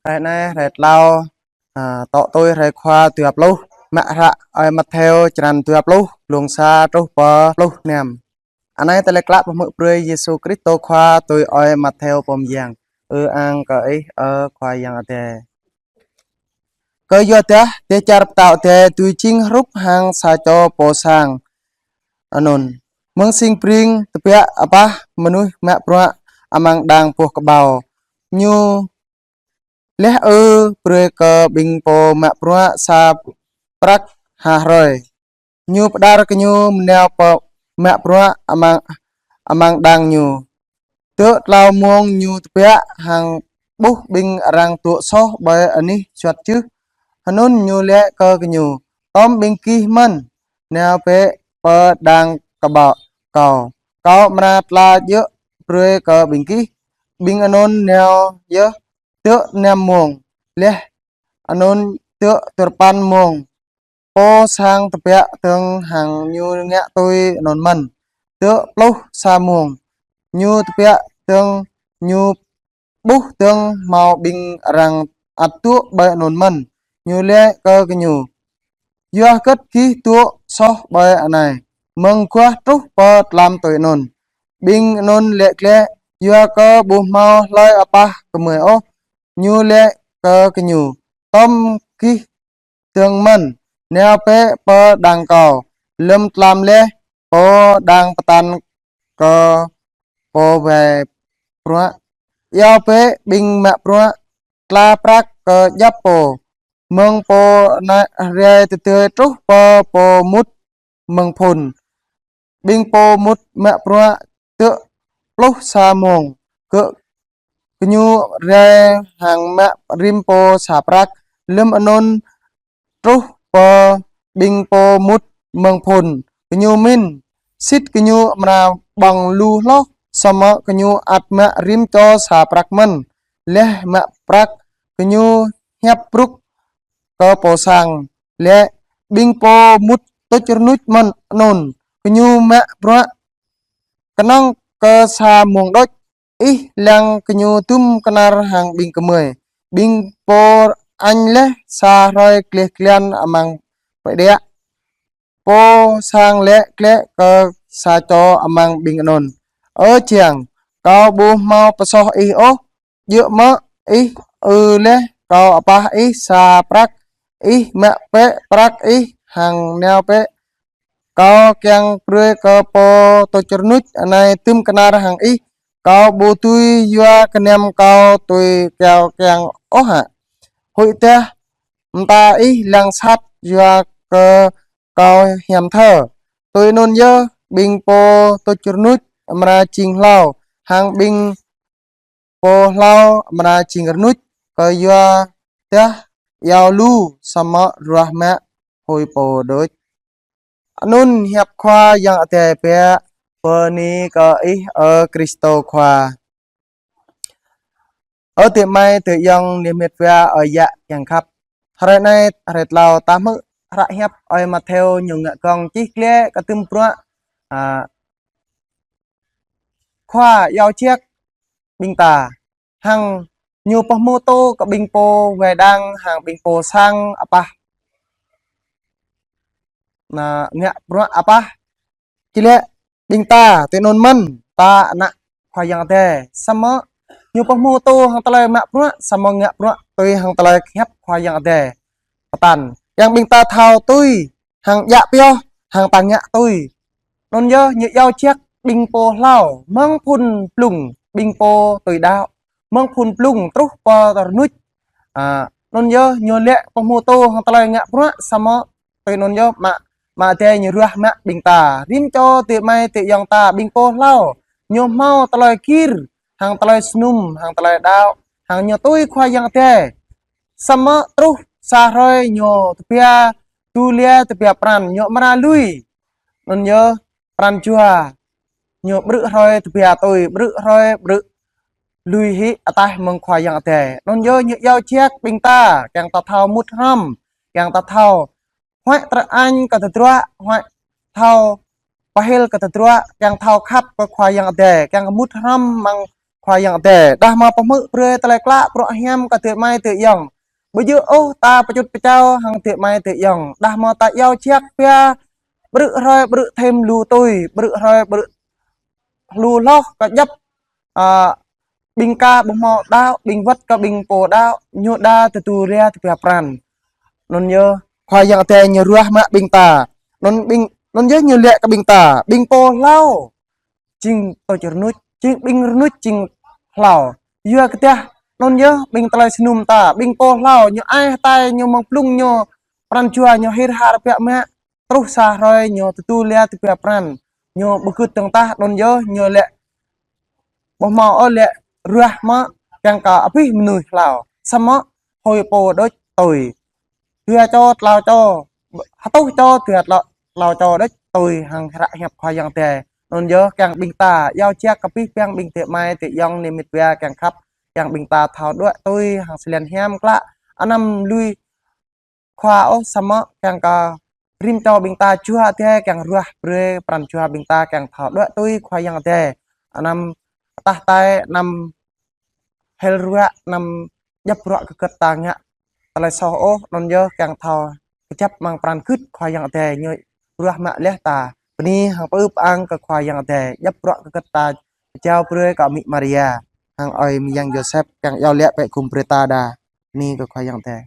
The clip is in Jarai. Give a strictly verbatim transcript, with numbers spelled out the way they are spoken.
Hrơi anai, hrơi tlâo, a, tŏ tui hrơi Khua dua pluh, mă hră ơi Matthêô črăn dua pluh, glông sa truh pơ pluh năm. Anai tơlơi klă pơhmư̆ brơi Yêsu Kristô Khua tui ơi Matthêô pô mơyang. Ư-ang kơ Ih, ơ Khua Yang Adai. Kơyua dah, dêh čar pơtao adai dưi jing hrup hăng sa čô pô sang anŭn. Mơ̆ng sing bring tơbiă apah mơnuih mă bruă amăng đang boh kơƀâo. Ñu laih ư brơi kơ ƀing pô mă bruă sa prăk ha hrơi. Ñu pơđar gơñu nao pơ mă bruă amăng, amăng đang ñu. Tơ̆ tlâo mông ñu tơbiă hăng ƀuh ƀing arăng dŏ soh ƀơi anih juăt jưh. Hơnŭn ñu laĭ kơ gơñu: Tơm ƀing gih mơ̆n, nao bĕ pơ đang kơƀâo kâo. Kâo amra tla djơ̆ brơi kơ ƀing gih. Ƀing anŭn nao yơh tơ̆ năm mông, laih anŭn tơ̆ duarơpăn mông. Pô sang tơbiă dơ̆ng hăng ñu ngă tui anŭn mơ̆n, tơ̆ pluh sa mông. Ñu tơbiă dơ̆ng, ñu ƀuh dơ̆ng hmâo ƀing arăng ăt dŏ ƀơi anŭn mơ̆n. Ñu laĭ kơ gơñu: Yua hơgĕt gih dŏ soh ƀơi anai, mơ̆ng guah truh pơ tlam tui anŭn? Ƀing anŭn laĭ glaĭ: Yua kơ ƀu hmâo hlơi apah gơmơi ôh. Ñu laĭ kơ gơñu: Tơm gih dơ̆ng mơ̆n, nao bĕ pơ đang kâo. Lơ̆m tlam laih, pô đang pơtă kơ pô wai bruă: Iâu bĕ ƀing mă bruă, tla prăk kơ djŏp pô, mơ̆ng pô anai rai tơdơi truh pơ pô mŭt mơ̆ng phŭn. Ƀing pô mŭt mă bruă tơ̆ pluh sa mông, gơ̆ gơñu rai hăng mă rĭm pô sa prăk. Lơ̆m anŭn truh pơ ƀing pô mŭt mơ̆ng phŭn, gơñu mĭn sĭt gơñu amra ƀơ̆ng lu hloh, samơ̆ gơñu ăt mă rĭm čô sa prăk mơ̆n. Laih mă prăk, gơñu hiăp brŭk kơ pô sang, laĭ: Ƀing pô mŭt tuč rơnuč mơ̆n anŭn, gơñu mă bruă kơnơ̆ng kơ sa mông đôč. Ih lăng gơñu dŭm kơnar hăng ƀing gơmơi, ƀing pô añ laih sa hrơi gleh glan amăng pơđiă. Pô sang laĭ glaĭ kơ sa čô amăng ƀing anŭn: Ơ jiăng, kâo ƀu hmâo pơsoh ih ôh. Djơ̆ mơ̆ ih ư laih kâo apah ih sa prăk? Ih mă bĕ prăk ih hăng nao bĕ. Kâo kiăng brơi kơ pô tuč rơnuč anai dŭm kơnar hăng ih. Kâo ƀu dưi yua gơnam kâo tui kâo kiăng ôh hă? Huĭ dah mơta ih lăng sat yua kơ kâo hiam thơ. Tui anŭn yơh, ƀing pô tuč rơnuč amra jing hlâo, hăng ƀing pô hlâo amra jing rơnuč, kơyua dah iâu lu, samơ̆ ruah mă hui pô đôč. Anŭn hiăp Khua Yang Adai biă. Bơni kơ Ih, ơ Kristô Khua. Ơ adơi amai adơi ayŏng neh met wa ơi yă kiăng khăp. Hrơi anai, hrơi tlâo ta hmư̆ hră hiăp ơi Matthêô ñu ngă gơ̆ng čih glaĭ kơ dŭm bruă, a, Khua iâu jak ƀing ta. Hăng ñu pơhmutu kơ ƀing pô wai đang hăng ƀing pô sang apah, na, ngă bruă apah. Či laĭ ƀing ta tui anŭn mơ̆n, ta ană Khua Yang Adai. Samơ̆ ñu pơhmutu hăng tơlơi mă bruă, samơ̆ ngă bruă tui hăng tơlơi hiăp Khua Yang Adai pơtă. Kiăng ƀing ta thâo tui, hăng djă pioh, hăng ta ngă tui. Anŭn yơh ñu iâu jak ƀing pô hlâo, mơ̆ng phŭn blung, ƀing pô tui đaŏ, mơ̆ng phŭn blung truh pơ rơnuč. A, anŭn yơh ñu laĭ pơhmutu hăng tơlơi ngă bruă, samơ̆ tui anŭn yơh mă, mă Adai ñu ruah mă ƀing ta. Rĭm čô adơi amai adơi ayŏng ta ƀing pô hlâo, ñu hmâo tơlơi gir, hăng tơlơi snŭm, hăng tơlơi đaŏ, hăng ñu tui Khua Yang Adai. Samơ̆ truh sa hrơi ñu tơbiă, tơbiă pran, ñu amra lui. Anŭn yơh pran jua, ñu ƀrư̆ hrơi tơbiă tui, ƀrư̆ hrơi, ƀrư̆ lui hĭ ataih mơ̆ng Khua Yang Adai. Anŭn yơh ñu iâu jak ƀing ta, kiăng ta thâo mŭt hrŏm, kiăng ta thâo huăi trơañ kơ tơdruă, huăi thâo pơhil kơ tơdruă, kiăng thâo khăp kơ Khua Yang Adai, kiăng mŭt hrŏm mơ̆ng Khua Yang Adai. Đah mơ̆ pơhmư̆ brơi tơlơi klă, bruă hiam kơ adơi amai adơi ayŏng. Ƀu djơ̆ ôh ta pơčŭt pơčao hăng adơi amai adơi ayŏng. Đah mơ̆ ta iâu jak pia, brư̆ hrơi brư̆ thêm lu tui, brư̆ hrơi brư̆ lu hloh kơ djŏp, a, ƀing ka ƀu hmâo đaŏ, ƀing wơ̆t kơ ƀing pô đaŏ, ñu đa tơdu ria tơbiă pran. Anŭn yơh, Khua Yang Adai ñu ruah mă ƀing ta. Anŭn ƀing, anŭn yơh ñu laĭ kơ ƀing ta, ƀing pô hlâo jing tơčô rơnuč, jing ƀing rơnuč jing hlâo. Yua kơ dah, anŭn yơh, ƀing tơlơi sơnum ta, ƀing pô hlâo, ñu ai hơtai, ñu mơ̆ng blung, ñu pran jua, ñu hir har biă mă, truh sa hrơi ñu tơdu lia tơbiă pran. Ñu ƀu gưt dơ̆ng tah, anŭn yơh ñu laĭ ƀu hmâo ôh laĭ ruah mă kiăng kơ abih mơnuih hlâo. Samơ̆ hơi pô đôč tui. Dua čô, klâo čô, hơtuh čô, dua klâo, klâo čô đôč tui hăng hră hiăp Khua Yang Adai. Anŭn yơh kiăng ƀing ta iâu jak kơ abih bang ƀing adơi amai adơi ayŏng, nơmĭt wa kiăng khăp, kiăng ƀing ta thâo đuaĭ tui hăng sơlen hiam klă. Anăm lui khua ôh, samơ̆ kiăng kơ rĭm čô ƀing ta jua Adai kiăng ruah brơi pran jua ƀing ta kiăng thâo đuaĭ tui Khua Yang Adai. Anăm tah tai, anăm hil ruă, anăm djŏp bruă kơ gơ̆t ta ngă tơlơi soh ôh, anŭn yơh kiăng thâo kơjăp amăng pran gưt Khua Yang Adai ñu ruah mă laih ta. Bơni hăng pơư pơang kơ Khua Yang Adai, djŏp bruă kơ gơ̆t ta pơjao brơi kơ Amĭ Maria hăng Ơi Mơyang Yôsep kiăng iâu laĭ pĕ gum brơi ta đa. Bơni kơ Khua Yang Adai.